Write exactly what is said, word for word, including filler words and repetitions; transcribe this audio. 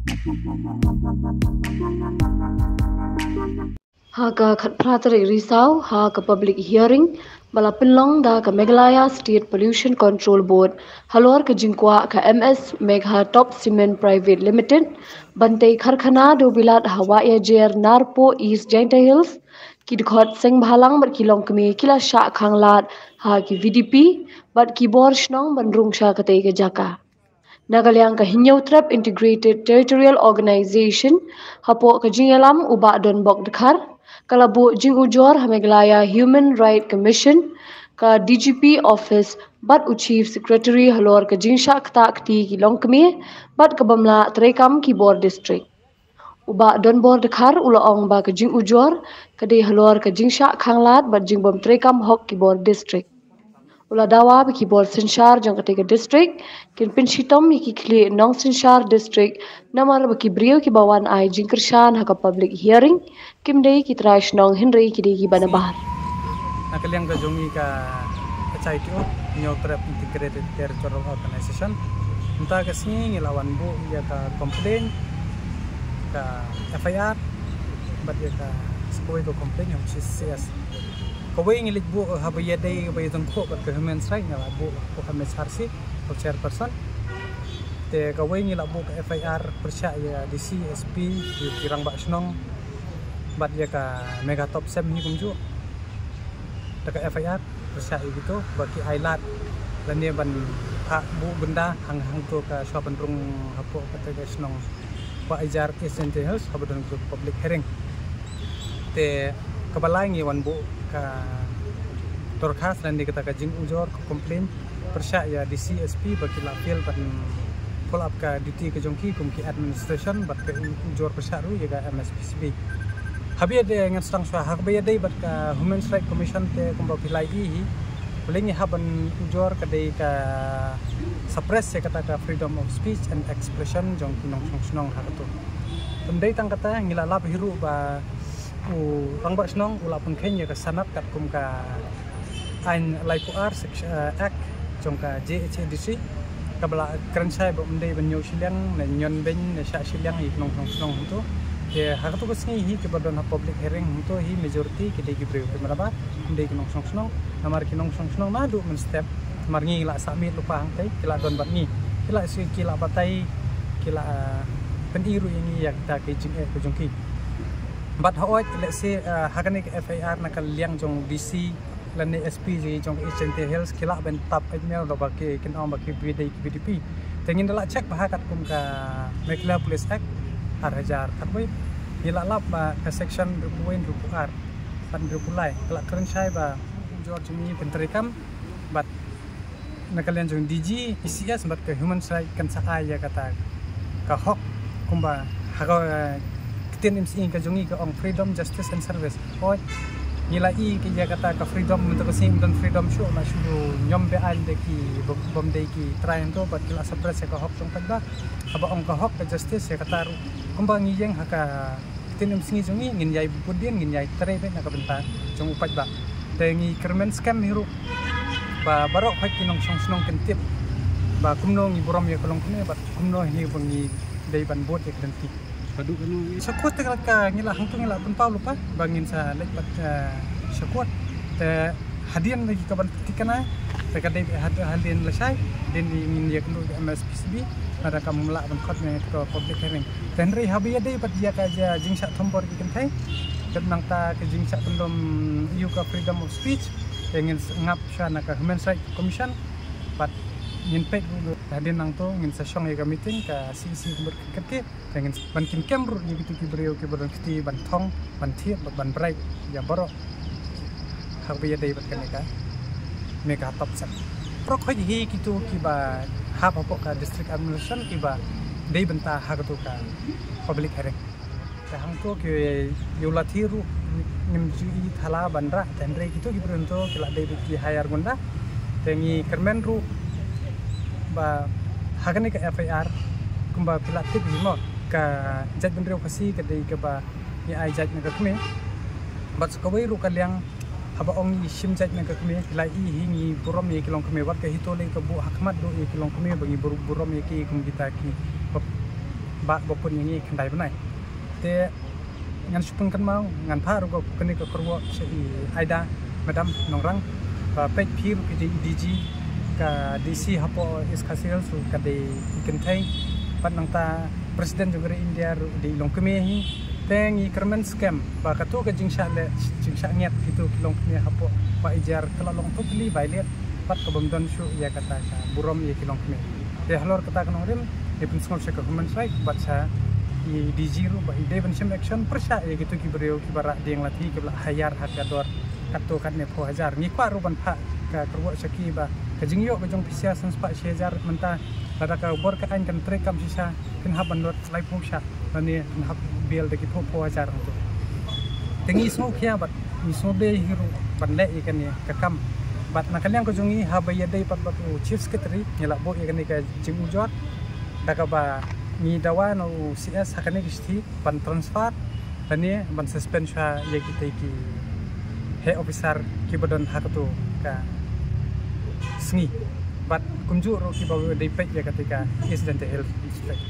Ha ka khatphra tarik Risaw, ha ka public hearing ba la pynlong da ka Meghalaya State Pollution Control Board halor ka jingkwah ka M S Megha Top Cement Private Limited ban tei karkhana dewbilat ha Wahiajer, Narpuh, East Jaintia Hills, ki dkhot seng bhalang bad ki longkmie ki la shah khanglad ha ki V D P bad ki bor shnong ban rung sha katei ka jaka. Na ka liang ka Hynñiewtrep Integrated Territorial Organization, hapoh ka jingïalam u Bah Donbok Dkhar, ka la buh jingujor ha Meghalaya Human Right Commission, ka D G P Office bad u Chief Secretary halor ka jingshah ktah kti ki longkmie bad ka bym lah treikam ki bor district. U Bah Donbok Dkhar u la ong ba ka jingujor ka dei halor ka jingshah khanglad bad jingbym treikam hok ki bor district. U la dawa ba ki bor synshar jong katei ka district kin pynshitom ïa ki khlieh nongsynshar district, namar ba ki briew kiba wan ai jingkyrshan ha ka public hearing kim dei ki trai shnong hynrei ki dei kiba nabar. Na ka liang ka jong ngi ka H I T O, Hynñiewtrep Integrated Territorial Organization, mynta ka sngi ngi la wan buh ïa ka complaint, ka F I R, bad ïa ka sa kawei ka complaint ha u C S C S. Kawei ngi leit buh haba ïadei, haba ïadei kaba ïadei bad ka Human Rights, ngi la buh ha ka M H R C, ka chairperson. Te kawei ngi la buh ka F I R pyrshah ïa D C, S P, ïa ki rangbah shnong bad ïa ka Megha Top Cement hi kumjuh. Da ka F I R pyrshah ïa kito ba ki ai lad lane ban phah buh bynda hang hangto ka shwa ban rung hapoh kata ka shnong Wahiajer, East Jaintia Hills, haba don ka public hearing. Te kaba lai ngi wan buh ka dorkhas lane kata ka jingujor, ka complaint pyrshah ïa D C, S P ba ki la fail ban follow up ka duty ka jong ki kum ki administration bad ka ujor pyrshah ruh ïa ka M S P C B. Haba ïadei, ngan sdang shuwa, haba ïadei bad ka Human Rights Commission te kumba phi la ïohi hi, balei ngi hap ban ujor, ka dei ka suppress ïa kata ka freedom of speech and expression jong ki nongshong shnong ha kato. Ym dei tang kata, ngi la lap hi ruh ba u rangbah shnong u la pynkheiñ ïa ka sanad katkum ka aiñ laiphew ar sek-, eh, Act jong ka J H A D C, kaba la kren shai ba ym dei ban ñiew shiliang ne ñion beiñ ne shah shiliang ïa ki nongshong shnong hangto. Te ha kato ka sngi hi kiba don ha public hearing hangto hi majority ki dei ki briew, ki mrad ba ym dei ki nongshong shnong. Namar ki nongshong shnong naduh mynstep, namar ngi la sah miet lypa hangtei, ki la don bad ngi, ki la shu, ki la batai, ki la, eh, pyni ruh ïa ngi ïa kita ki jingeh ka jong ki. Bad hooid, let's say, eh, ha kane ka F I R na ka liang jong D C lane S P jong ka East Jaintia Hills ki lah ban tap email da ba ki, kin ong ba ki V D P, V D P. Te ngin da lah check bha katkum ka Meghalaya Police Act ar hajar khatwei. Ngi lah lap ba ka section hynriewphew wei, hynriewphew ar bad hynriewphew lai ka lah kren shai ba ujor jong ngi pyntreikam bad na ka liang jong D G, E C S bad ka Human Rights kan sa ai ïa kata ka hok kumba ha ka, eh, ktien M C E ka jong ngi ka ong freedom, justice and service. Hooid, ngi la i ka ïa kata ka freedom, mynta ka sngi ym don freedom shuh, la shu ñiom be-aiñ da ki bym, bym dei ki trai hangto bad ki la suppress ïa ka hok jong paidbah. Haba ong ka hok ka justice ïa kata ruh kumba ngi ïeng ha ka ktien M C E jong ngi, ngin ïai bud dien, ngin ïai trei beit na ka bynta jong u paidbah. Te ngi kyrmen skhem hi ruh ba baroh khoit ki nongshong shnong kin tip ba kumno ngi burom ïa ka longkmie bad kumno hi ba ngi dei ban bud ïa ka lynti. Haduh kano? Sha kut te ka ngi la hangto ngi la pynpaw lypa ba ngin sa leit pat, eh, sha kut. Te hadien lagi ka ban thikna te ka dei had-, hadien lashai, hadien ngin ïakynduh ïa ka M S P C B, lada kam lah ban khot ne ka public hearing. Te hynrei haba ïadei bad ïa ka jingshah thombor ki kynthei, te nangta ka jingshah pynlong ïa ka freedom of speech, te ngin s-, ngap sha na ka Human Rights Commission, bad ngin peit ruh hadien nangto ngin sa shong ïa ka meeting ka C E C kumba ka kyrkieh. Te ngin ban kynkiem ruh ïa kito ki briew kiba don kti ban thong, ban thied bad ban bright ïa baroh haba ïadei bad kane ka Megha Top Cement. Baroh khoit hi kito kiba hap hapoh ka district administration kiba dei bynta ha kato ka public hearing. Te hangto ki ïa u lathi ruh ngim ju i thala ban rah, te hynrei kito ki briew hangto ki la dei beit ki hire gunda. Te ngi kyrmen ruh ba ha kane ka F I R kumba phi la tip hi mo, ka jaitbynriew Khasi ka dei kaba ngi ai jait na ka kmie. Bad sa kawei ruh ka liang haba ong ngi shim jait na ka kmie, phi la i hi ngi burom ïa ki longkmie, wat ka HITO lei ka buh ha khmat duh ïa ki longkmie ba ngi bur-, burom ïa ki kum kita ki ba ba ba pun ïa ngi khyndai bnai. Te ngan shu pynkynmaw, ngan phah ruh kane ka kyrwoh sha i Aida Madam Nongrang, ba peit phi ruh ki D G, ka D C hapoh East Khasi Hills ruh ka dei i kynthei, bad nangta President jong ka ri India ruh dei i longkmie hi. Te ngi kyrmen skhem ba kato ka jingshah leh, jingshah ngiat kito ki longkmie hapoh Paidbah ka la long totally violate, bad ka bym don shuh ïa kata ka burom ïa ki longkmie. Te halor kata ka nongrim, ngi pynsngewbha sha ka Human Rights bad sha i D G ruh ba i dei ban shim action pyrshah ïa kito ki briew kiba rah dieng lathi kiba la hire ha ka dor katto katne phew hajar. Ngi kwah ruh ban phah ka kyrwoh sha ki ba ka jingïoh ka jong phi sha san spah shi hajar mynta, lada ka bor ka aiñ kan treikam shisha, phin hap ban lut laiphew shah, lane phin hap bail da ki phew phew hajar hangto. Te ngi sngewkhia bad ngi sngewdei hi ruh ban leh ïa kane ka kam. Bad na ka liang ka jong ngi, haba ïadei pat bad u Chief Secretary, ngi la buh ïa kane ka jingujor da kaba ngi dawa na u C S ha kane ka shithi ban transfer lane ban suspend shuwa ïa kita ki heh officer kiba don ha kato ka sngi, bad kumjuh ruh kiba dei peit ïa kata ka East Jaintia Hills District.